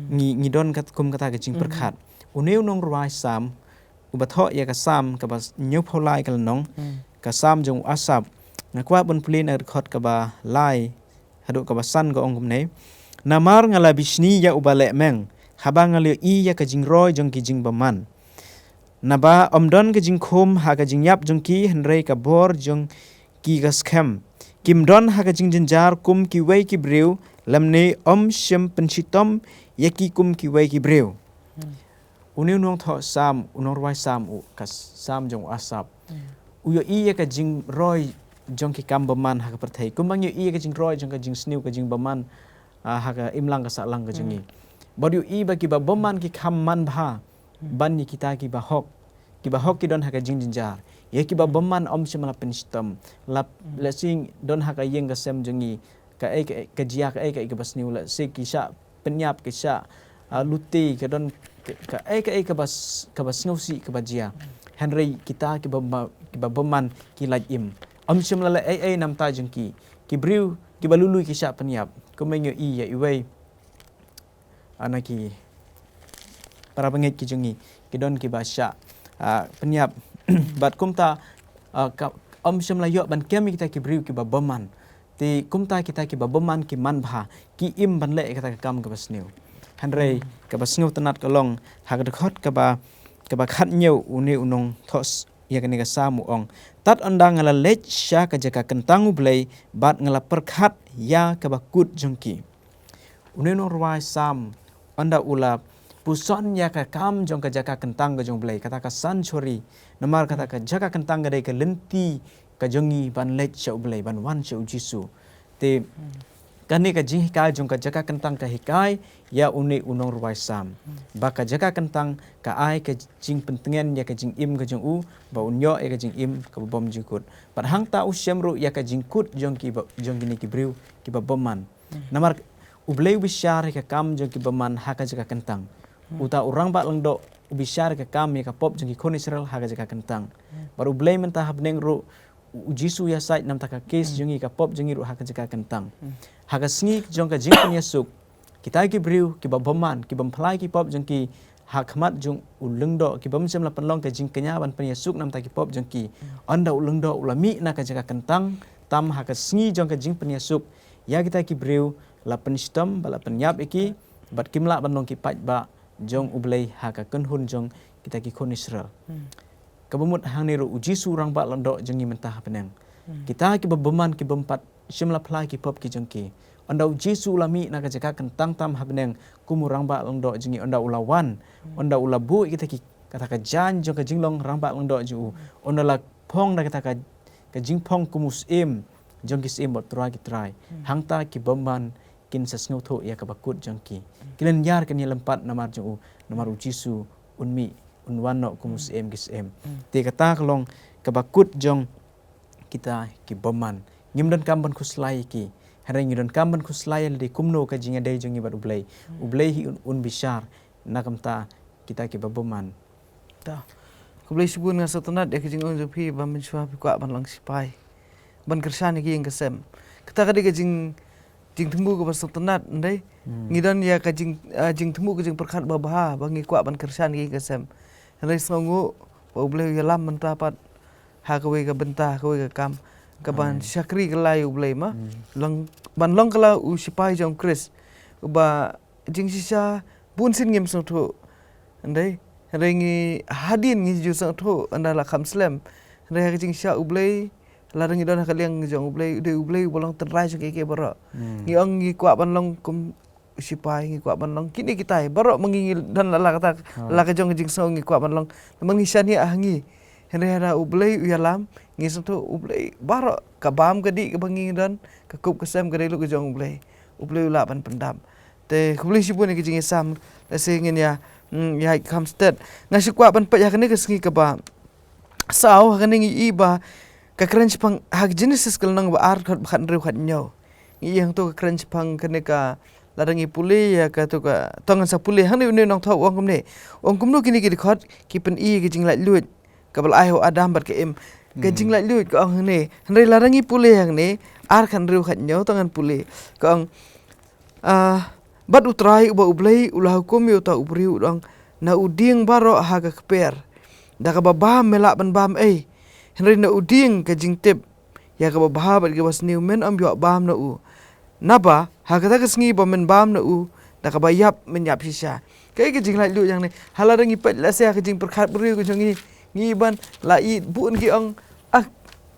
Ngi, ngi don kat kum kata ka jingpyrkhat. Une u nongrwai Salm uba thoh ïa ka Salm kaba hynñiewphew lai ka lynnong, ka Salm jong u Asaph. Nga kwah ban pule na ka dkhot kaba lai haduh kaba san, ka ong kumne: Namar nga la bishni ïa uba lehmeng, haba nga la ïohi ïa ka jingroi jong ki jingbymman. Naba ym don ka jingkhum ha ka jingïap jong ki, hynrei ka bor jong ki ka skhem. Kim don ha ka jingjynjar kum kiwei ki briew, lymne ym shym pynshitom ïa ki kum kiwei ki briew. Une u nongthoh Salm, u nongrwai Salm, u ka Salm jong u Asaph, u ïohi ïa ka jingroi jong ki kam bymman ha ka pyrthei, kumba ngi ïohi ïa ka jingroi jong ka jingsniew, ka jingbymman, ah, ha ka imlang ka sahlang ka jong ngi. Bad u ïohi ba kiba bymman ki kham manbha ban ïa kita kiba hok, kiba hok ki don ha ka jingjynjar. Ïa kiba bymman ym shym la pynshitom. Lap, lehse don ha ka ïing ka sem jong ngi kaei kaei, ka jia kaei kaei kaba sniew, lehse ki shah pynïap, ki shah, ah, lute, ka don ka, kaei kaei kaba s-, kaba sngewsih kaba jia. Hynrei kita kiba ma-, kiba bymman ki lait im. Ym shym la leh ei ei namta jong ki. Ki briew kiba lui lui ki shah pynïap. Kumba ngi ïohi ïa iwei, ah, na ki para bangeit ki jong ngi, ki don kiba shah, ah, pynïap. Bad kumta, ah, ka, ym shym la ïoh ban kem ïa kita ki briew kiba bymman. Te kumta kita kiba bymman ki manbha, ki im ban leh ïa kata ka kam kaba sniew. Hynrei kaba sngewtynnat ka long, ha ka dkhot kaba, kaba khathynñiew, une u nongthoh s-, ïa kane ka Salm u ong: Tad ynda nga la leit sha ka jaka kyntang U Blei, bad nga la pyrkhat ïa kaba kut jong ki. Une u nongrwai Salm, ynda u la puson ïa ka kam jong ka jaka kyntang ka jong U Blei, kata ka sanctuary, namar kata ka jaka kyntang ka dei ka lynti ka jong ngi ban leit sha U Blei, ban wan sha U Jisu. Te kane ka jinghikai jong ka jaka kyntang ka hikai ïa une u nongrwai Salm ba ka jaka kyntang ka ai ka jingpyntngen ïa ka jingim ka jong u, ba un ïoh ïa ka jingim kaba bymjukut. Bad hangta u shem ruh ïa ka jingkut jong ki ba, jong kine ki briew kiba bymman. Namar U Blei u bishar ïa ka kam jong ki bymman ha ka jaka kyntang. Uta u rangbah lyngdoh u bishar ïa ka kam ïa ka pop jong ki khun Israel ha ka jaka kyntang. Bad U Blei mynta ha bneng ruh, U Jisu u ïasaid namta ka case jong ngi, ka pop jong ngi ruh ha ka jaka kyntang. Ha ka sngi jong ka jingpynïasuk, kita ki briew kiba bymman, ki bym phla ïa ki pop jong ki ha khmat jong u lyngdoh, ki bym shym la pynlong ka jingkñia ban pynïasuk namta ki pop jong ki, ynda u lyngdoh u la mih na ka jaka kyntang tam ha ka sngi jong ka jingpynïasuk, ïa kita ki briew la pynshitom bad la pynïap ïa ki, bad kim lah ban long ki paidbah jong U Blei ha ka kynhun jong kita ki khun Israel. Kaba mut hangne ruh U Jisu u rangbah lyngdoh jong ngi mynta ha bneng. Kita kiba bymman, ki bym pat shym la phla ïa ki pop ki jong ki, ynda U Jisu u la mih na ka jaka kyntang tam ha bneng kum u rangbah lyngdoh jong ngi, ynda u la wan, ynda u la buh ïa kita ki, kata ka jaiñ jong ka jinglong rangbah lyngdoh jong u, ynda la phong da kata ka, ka jingphong kum u syiem jong ki syiem bad u Trai ki trai. Hangta ki bymman kin sa sngewthuh ïa kaba kut jong ki. Ki lynñiar kin ïalympat namar jong u, namar U Jisu un mih, un wan noh kum u syiem ki syiem. Te kata ka long kaba kut jong kita ki bymman. Ngim donkam ban khuslai ïa ki. Hynrei ngi donkam ban khuslai ïa lade kumno ka jingïadei jong ngi bad U Blei. U Blei hi un, un bishar na ka bynta kita kiba bymman. Ta. Khublei shibun, nga sngewtynnat ïa ka jingong jong phi ba mynshuwa phi kwah ban long sipai, ban kyrshan ïa ka ïing ka sem. Kata ka dei ka jing, jingthmu kaba sngewtynnat, ym dei? Ngi don ïa ka jing, ah, jingthmu, ka jingpyrkhat babha ba ngi kwah ban kyrshan ïa ka ïing ka sem. Hynrei sngewnguh ba U Blei u ïalam mynta pat ha kawei ka bynta, ha kawei ka kam, ka ban shakri kylla ïa U Blei ma. Long, ban long kylla u sipai jong U Khrist. Uba jingshisha bunsien ngim sngewthuh. Ym dei? Hynrei ngi hadien ngi ju sngewthuh ynda la kham slem. Hynrei ha ka jingshisha U Blei, lada ngi don ha ka liang jong U Blei, U dei U Blei uba long tynrai jong kiei kiei baroh. Ngi ong ngi kwah ban long kum u sipai, ngi kwah ban long kine kitai baroh ma ngi, ngi don la, la kata, la ka jong ka jingsngew ngi kwah ban long. Namar ngi shaniah ha ngi. Hynrei haba U Blei u ïalam, ngi sngewthuh U Blei baroh, ka bam ka dih kaba ngi don, ka kup ka sem ka dei ruh ka jong U Blei. U Blei u lah ban pyndap. Te khublei shibun ïa ka jingïasam, lehse ngin ïa, mm, ïa kham stet. Nga shu kwah ban peit ha kane ka sngi kaba saw, ha kane ngi i ba Ka kren shaphang ha ka Genesis ka lynnong ba ar, dkhot ba khathynriew khathynñiew. Ngi ïohi hangto ka kren shaphang kane ka, lada ngi pule ïa kato ka, to ngan sa pule hangne, une u nongthoh u ong kumne. U ong kumno kine ki dkhot ki pyni ïa ka jinglaitluid kaba la ai ha u Adam bad ka Im. Ka jinglaitluid ka ong hangne. Hynrei lada ngi pule hangne, ar khathynriew khathynñiew, to ngan pule. Ka ong, Ah, bad U Trai uba U Blei u la hukum ïa uta u briew, u ong, na u dieng baroh ha ka kper, da kaba bam me lah ban bam ei, hynrei na u dieng ka jingtip ïa kaba bha bad kaba sniew men ym ïoh bam na u, naba ha kata ka sngi ba men bam na u, da kaba ïap men ïap shisha. Kaei ka jinglaitluid hangne? Ha lada ngi peit lehse ha ka jingpyrkhat briew ka jong ngi, ngi ban la i bun ki ong, ah,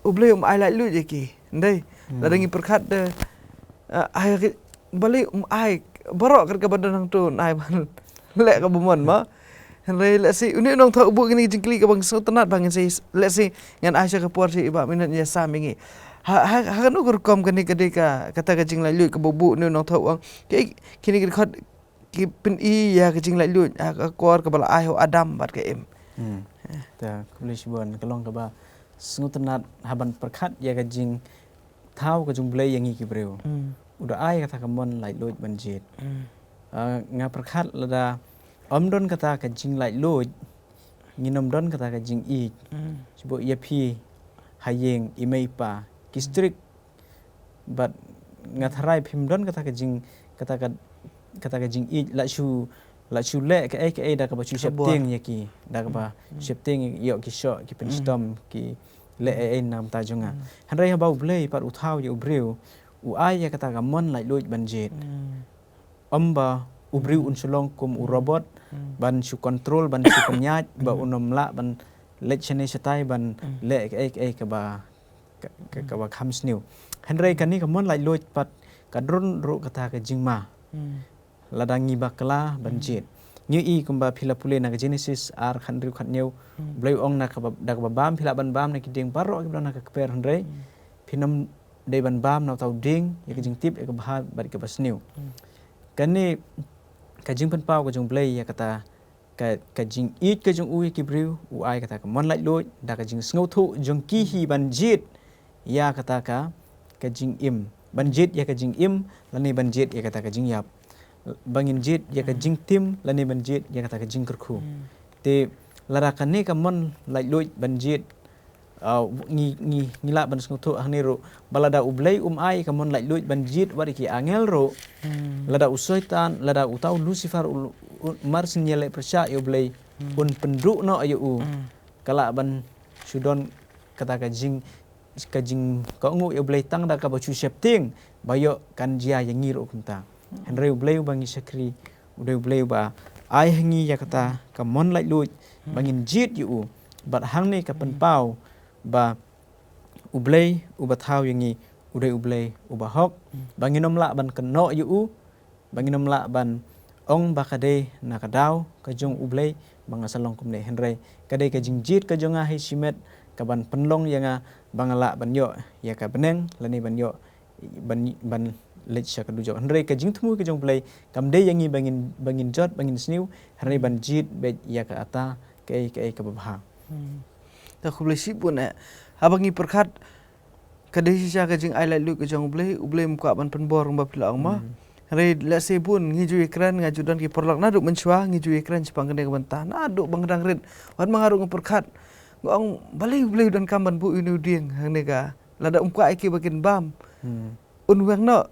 U Blei um ai laitluid ïa ki. Ndei, lada ngi pyrkhat de, ah, ai ki, balei um ai baroh kat kaba don hangto, un ai ban leh kaba mon ma. Hynrei lehse une u nongthoh u buh kine ki jingkylli kaba nga sngewtynnat ba ngan sa, lehse ngan ai sha ka por sha i Bah Minot ïa sam ïa ngi. Ha, ha, ha kano ka rukom kane ka dei ka, kata ka jinglaitluid kaba buh une u nongthoh u ong, ki, kine ki dkhot ki pyni ïa ka jinglaitluid ha ka kor kaba la ai ha u Adam bad ka Im. Hmm. Te khublei shibun, ka long kaba sngewtynnat haba ngi pyrkhat ïa ka jingthaw ka jong U Blei ïa ngi ki briew. Hmm. U da ai kata ka mon laitluid ban jied. Hmm. Ah, nga pyrkhat lada ym don kata ka jinglaitluid, ngin ym don kata ka jingïeit. Hmm. Shu buh ïa phi ha ïing, i mei i pa ki strict, bad nga tharai phim don kata ka jing, kata ka, kata ka jingïeit, la shu, la shu leh kaei kaei da kaba shu sheptieng ïa ki, da kaba sheptieng ïoh ki shoh, ki pynshitom, ki leh ei ei na ka bynta jong nga. Hynrei haba U Blei pat u thaw ïa u briew, u ai ïa kata ka mon laitluid ban jied. Hmm. Ym ba u briew un shu long kum u robot, ban shu control, ban shu pynïaid, ba un ym lah ban leit shane shatai ban leh kaei kaei kaba, ka, ka, kaba kham sniew. Hynrei kane ka mon laitluid pat ka don ruh kata ka jingma. Hmm. Lada ngi bakla ban jied. Ngi i kumba phi la pule na ka Genesis ar khathynriew khathynñiew. Hmm. Blei u ong na kaba, da kaba bam phi lah ban bam na ki dieng baroh kiba don ha ka kper, hynrei phin ym dei ban bam na uta u dieng ïa ka jingtip ïa kaba bha bad kaba sniew. Hmm. Kane ka jingpynpaw ka jong Blei ïa kata ka, ka jingïeit ka jong u ïa ki briew, u ai kata ka mon laitluid, da ka jingsngewthuh jong ki hi ban jied ïa kata ka, ka jingim. Ban jied ïa ka jingim, lane ban jied ïa kata ka jingïap. Ba ngin jied ïa ka jingtim, lane ban jied ïa kata ka jingkyrkhu. Hmm. Te lada kane ka mon laitluid ban jied, ah, ngi, ngi, ngi lah ban sngewthuh hangne ruh, ba lada U Blei um ai ka mon laitluid ban jied wat ïa ki angel ruh. Hmm. Lada u Soitan, lada uta u Lucifer u, u, mar syn ïaleh pyrshah ïa U Blei, un pynduh noh ïa u. Hmm. Ka lah ban shu don kata ka jing, ka jingkohnguh ïa U Blei tang da kaba shu sheptieng, ba ïoh kan jia ïa ngi ruh kumta. Hmm. Hynrei U Blei uba ngi shakri, U Blei, U Blei uba ai ha ngi ïa kata ka mon laitluid, ba ngin jied ïa u. Bad hangne ka pynpaw ba U Blei uba thaw ïa ngi, u dei U Blei uba hok, ba ngin ym lah ban kynnoh ïa u, ba ngin ym lah ban ong ba ka dei na ka daw ka jong U Blei ba nga sa long kumne, hynrei ka dei ka jingjied ka jong nga hi shimet, kaban pynlong ïa nga ba nga lah ban ïoh ïa ka bneng, lane ban ïoh ban, ban leit sha ka dujok. Hynrei ka jingthmu ka jong U Blei kam dei ïa ngi ba ngin, ba ngin jot, ba ngin sniew, hynrei ban jied beit ïa kata kaei kaei kaba bha. Hmm. Te khublei shibun eh. Haba ngi pyrkhat, ka dei shisha ka jingai laitluid ka jong U Blei, U Blei um kwah ban pynbor kumba phi la ong ma. Hmm. Hynrei lehse bun ngi ju ïakren, nga ju don ki paralok naduh mynshuwa ngi ju ïakren shaphang kane ka bynta naduh ba nga dang rit. Wat ma nga ruh nga pyrkhat, nga ong balei U Blei u donkam ban buh ïa une u dieng hangne ka, lada um kwah ïa ki ba kin bam. Hmm. Un weng noh.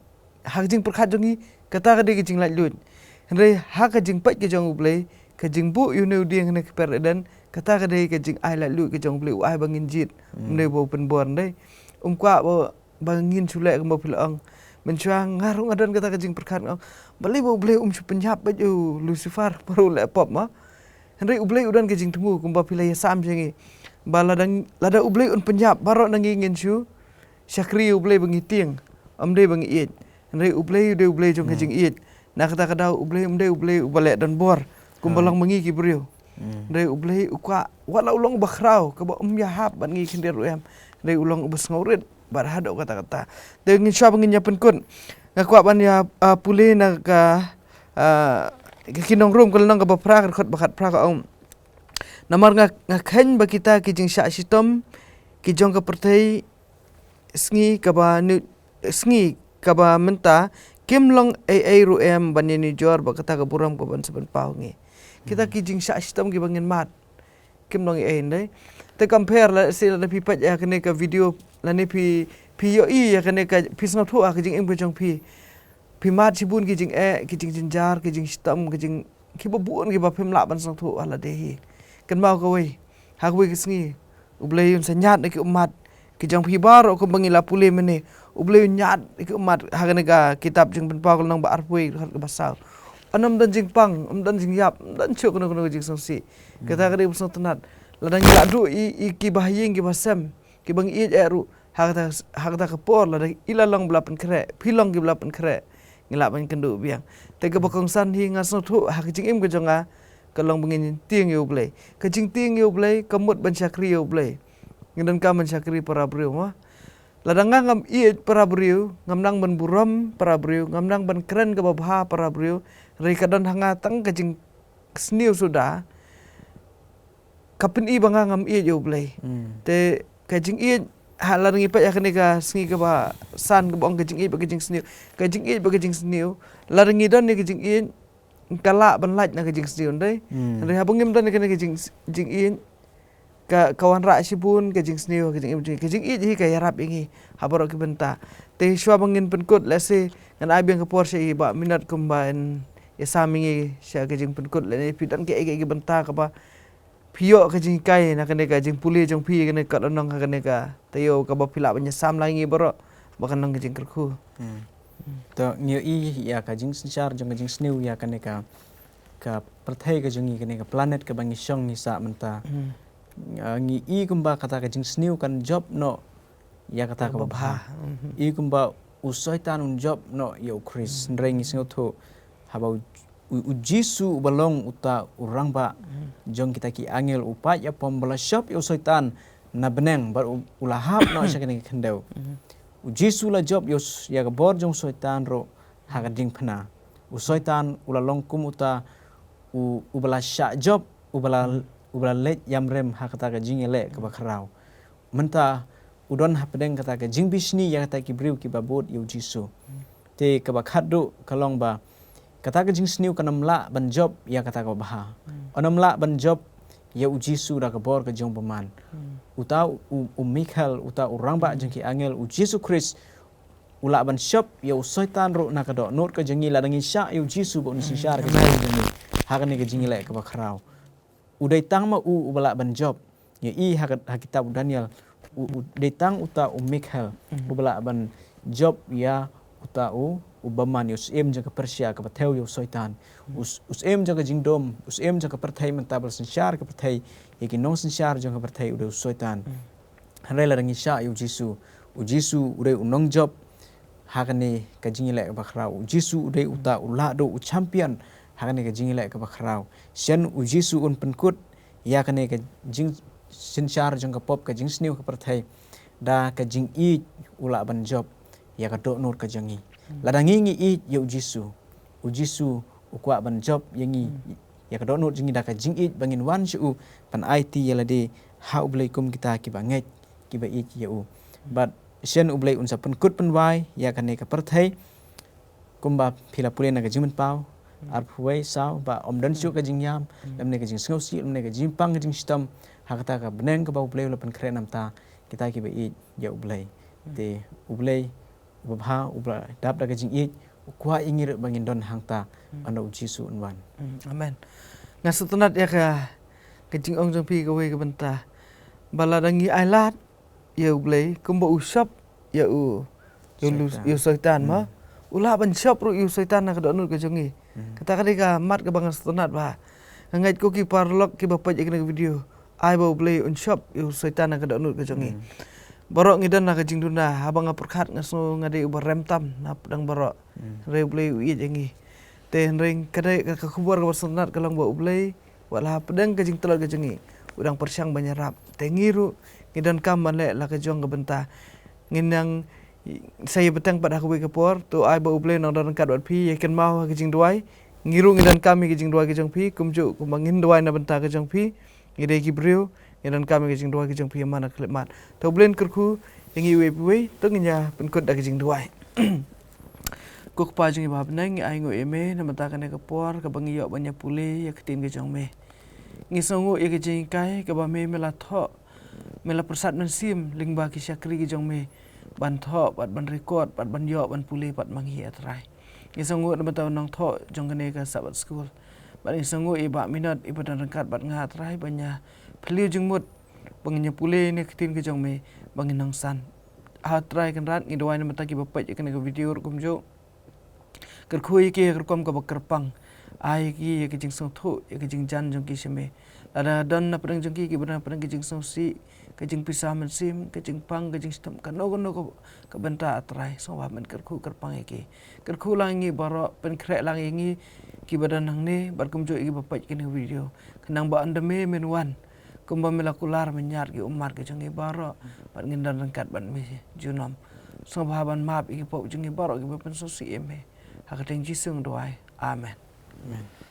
Ha ka jingpyrkhat jong ngi, kata ka dei ka jinglaitluid. Hynrei ha ka jingpeit ka jong U Blei, ka jingbuh ïa une u dieng hangne ha ka kper Eden, kata ka dei ka jingai laitluid ka jong U Blei, u ai ba ngin jied. Hmm. Um dei ba u pynbor, ndei. Um kwah ba, ba ngin shu leh kumba phi la ong. Mynshuwa nga ruh nga don kata ka jingpyrkhat, nga ong, balei ba U Blei um shu pynïap beit ïa u Lucifer baroh u leh pop ma. Hynrei U Blei u don ka jingthmu kumba phi la ïasam jong ngi. Ba lada, lada U Blei un pynïap baroh na ngi ngin shu shakri ïa U Blei ba ngi tieng, ym dei ba ngi ïeit. Hynrei U Blei u dei U Blei jong ka jingïeit. Na kata ka daw U Blei um dei U Blei uba leh donbor kumba long ma ngi ki briew. Hmm. Hynrei U Blei u kwah, wat la u long uba khraw, kaba um ïahap bad ngi khyndiat ruh em. Hynrei u long uba sngewrit bad haduh katta katta. Te ngin shuwa ba ngin ïa pynkut, nga kwah ban ïa, ah, pule na ka, ah, ka Ki Nong Rom ka lynnong kaba phra, ka dkhot ba khatphra, ka ong. Namar nga, nga kheiñ ba kita ki jingshah shitom ki jong ka pyrthei sngi kaba nu, sngi kaba mynta kim long ei ei ruh em ban ïanujor bad kata ka burom kaban sa pynpaw ngi. Kita ki jingshah shitom kiba ngin mad kim long ei ei, ndai. Te compare, la se la phi peit ïa kane ka video, lane phi, phi ïohi ïa kane ka, phi sngewthuh ha ka jingim ka jong phi. Phi mad shibun ki jingeh, ki jingjynjar, ki jingshitom, ki jing, kiba bun kiba phim lah ban sngewthuh ha lade hi. Kynmaw kawei, ha kawei ka sngi U Blei un sa ñiad ïa ki ummat ki jong phi baroh kumba ngi la pule mynne. U Blei un ñiad ïa ki ummat, ha kane ka kitab Jingpynpaw ka lynnong ba arphew, dkhot kaba saw. Ym don jingpang, ym don jingïap, ym don shuh kano kano ka jingsngewsih. Kata ka dei ba sngewtynnat. Lada ngi la duh ïa, ïa kiba ha ïing kiba sem, kiba ngi ïeit eh ruh, ha kata, ha kata ka por lada i la long ba la pynkhreh, phi long kiba la pynkhreh, ngi lah ban kynduh biang. Te kaba kongsan hi, nga sngewthuh ha ka jingim ka jong nga, ka long ba ngin tieng ïa U Blei. Ka jingtieng ïa U Blei ka mut ban shakri ïa U Blei. Ngi donkam ban shakri para briew mo. Lada nga ngam ïeit para briew, ngam nang ban burom para briew, ngam nang ban kren kaba bha para briew, hynrei ka don ha nga tang ka jingsniew suda, ka pyni ba nga ngam ïeit ïa U Blei. Te ka jingïeit, ha, lada ngi peit ha kane ka sngi kaba san kaba ong ka jingïeit bad ka jingsniew. Ka jingïeit bad ka jingsniew, lada ngi don ïa ka jingïeit, ka lah ban lait na ka jingsniew, ndai. Hynrei haba ngim don ïa kane ka jing, jingïeit, ka, ka wanrah shibun ka jingsniew, ka jingïeit, ka jingïeit hi ka ïarap ïa ngi ha baroh ki bynta. Te shuwa ba ngin pynkut, lehse ngan ai biang ka por sha i Bah Minot kumba in ïasam ïa ngi sha ka jingpynkut, lane phi don kaei kaei ki bynta kaba phi ïoh ka jinghikai na kane ka jingpule jong phi, kane ka lynnong, ha kane ka taïew, kaba phi lah ban ïasam lang ïa ngi baroh ba kan long ka jingkyrkhu. To, ngi ïohi ïa ka jingsynshar jong ka jingsniew ïa kane ka, ka pyrthei ka jong ngi, kane ka planet kaba ngi shong ngi sah mynta. Ah, ngi i kumba kata ka jingsniew kan jop noh ïa kata kaba bha. I kumba u Soitan un jop noh ïa u Khrist. Hynrei ngi sngewthuh haba u, u, u Jisu uba long uta u rangbah jong kita ki angel, u paid ïapom ba la shop ïa u Soitan na bneng, bad u, u la hap noh sha kane ka khyndew. U Jisu la jop ïa u s-, ïa ka bor jong u Soitan ruh ha ka diengphna. U Soitan u la long kum uta u, uba la shah jop, uba la, uba la leit ïamrem ha kata ka jingïaleh kaba khraw. Mynta u don hapdeng kata ka jingbishni ïa kata ki briew kiba bud ïa u Jisu. Te kaba khatduh ka long ba kata ka jingsniew kan ym lah ban jop ïa kata kaba bha. Kan ym lah ban jop ïa u Jisu da ka bor ka jong u bymman. Uta u, u Michael, uta u rangbah jong ki angel, u Jisu Khrist u lah ban shop ïa u Soitan ruh na ka dohnud ka jong ngi lada ngi shah ïa u Jisu ba un synshar ka jingim jong ngi ha kane ka jingïaleh kaba khraw. U dei tang ma u uba lah ban jop. Ngi i ha ka, ha kitab u Daniel, u, u dei tang uta u Michael uba lah ban jop ïa uta u, u bymman, ïa u syiem jong ka Persia kaba thew ïa u Soitan. U s-, u syiem jong ka jingdum, u syiem jong ka pyrthei mynta ba la synshar ka pyrthei, ïa ki nongsynshar jong ka pyrthei u dei u Soitan. Hynrei lada ngi shah ïa u Jisu, u Jisu u dei u nongjop ha kane ka jingïaleh kaba khraw. U Jisu u dei uta u lahduh, u champion ha kane ka jingïaleh kaba khraw. Shen u Jisu un pynkut ïa kane ka jingsynshar jong ka pop, ka jingsniew ka pyrthei, da ka jingïeit u lah ban jop ïa ka dohnud ka jong ngi. Lada ngi ngi ïeit ïa u Jisu, u Jisu u kwah ban jop ïa ngi, ïa ka dohnud jong ngi da ka jingïeit ba ngin wan sha u, ban aiti ïa lade ha U Blei kum kita kiba ngeit, kiba ïeit ïa u. Bad shen U Blei un sa pynkut pynwai ïa kane ka pyrthei, kumba phi la pule na ka Jingpynpaw arphew wei saw, ba ym don shuh ka jingïam, lymne ka jingsngewsih, lymne ka jingpang, ka jingshitom ha kata ka bneng kaba U Blei u la pynkhreh na ka bynta kita kiba ïeit ïa U Blei. Te U Blei uba bha, uba dap da ka jingïeit, u kwah ïa ngi ruh ba ngin don hangta, hynda u Jisu un wan. Amen. Nga sngewtynnat ïa ka, ka jingong jong phi kawei ka bynta, ba lada ngi ailad ïa U Blei kumba u shop ïa u, ïa u Soitan, ïa u Soitan ma, u lah ban shop ruh ïa u Soitan na ka dohnud ka jong ngi. Kata ka dei ka mat kaba nga sngewtynnat ba nga ngeit ko ki paralok kiba peit ïa kane ka video, ai ba U Blei un shop ïa u Soitan na ka dohnud ka jong ngi. Baroh ngi don na ka jingduna, haba nga pyrkhat nga sngew nga dei uba rem tam na pdeng baroh. Hynrei U Blei u ïeit ïa ngi. Te hynrei ka dei ka, ka khubor kaba sngewtynnat ka long ba U Blei, wat la hapdeng ka jingtlot ka jong ngi, u dang pyrshang ban ïarap. Te ngi ruh ngi donkam ban leh la ka jong ka bynta. Ngin nang sa ïa bteng pat ha kawei ka por, to ai ba U Blei un nang don ryngkat bad phi, ïa kynmaw ha ka jingduwai. Ngi ruh ngi donkam ïa ka jingduwai ka jong phi, kumjuh kumba ngin duwai na bynta ka jong phi. Ngi dei ki briew, Ngi donkam ïa ka jingduwai ka jong phi man ha khlieh mat. To U Blei un kyrkhu ïa ngi uwei pa uwei, to ngin ïa pynkut da ka jingduwai. Ko Kpa jong ngi ba ha bneng, ngi ainguh ïa me namar kane ka por kaba ngi ïoh ban ïa pule ïa ka ktien ka jong me. Ngi sngewnguh ïa ka jinghikai kaba me me la thoh, me la pyrsad mynsiem lyngba ki shakri ki jong me ban thoh bad ban record bad ban ïoh ban pule bad ma ngi, A Trai. Ngi sngewnguh namar u nongthoh jong kane ka Sabbath School. Bad ngi sngewnguh ïa i Bah Minot iba don ryngkat bad nga, A Trai, ban ïa phylliew jingmut ba ngin ïa pule ïa ka ktien ka jong me ba ngin nang san. A Trai Kynrad, ngi duwai namar kiba peit ïa kane ka video ruh kumjuh. Kyrkhu ïa ki ha ka rukom kaba kyrpang. Ai ïa ki ïa ka jingsngewthuh, ïa ka jingjan jong ki sha me. Lada don na pdeng jong ki kiba don na pdeng ka jingsngewsih, ka jingpisa mynsiem, ka jingpang, ka jingshitom, kano kano ka, ka bynta, A Trai, sngewbha men kyrkhu kyrpang ïa ki. Kyrkhu lang ïa ngi baroh, pynkhreh lang ïa ngi kiba don hangne bad kumjuh ïa kiba peit kane ka video. Khnang ba ynda me men wan, kumba me la kular, men ïar ki ummat ka jong ngi baroh bad ngin don ryngkat bad me junom. Sngewbha ban map ïa ki pop jong ngi baroh kiba pynsngewsih ïa me. Ha ka kyrteng Jisu ngi duwai. Amen. Amen.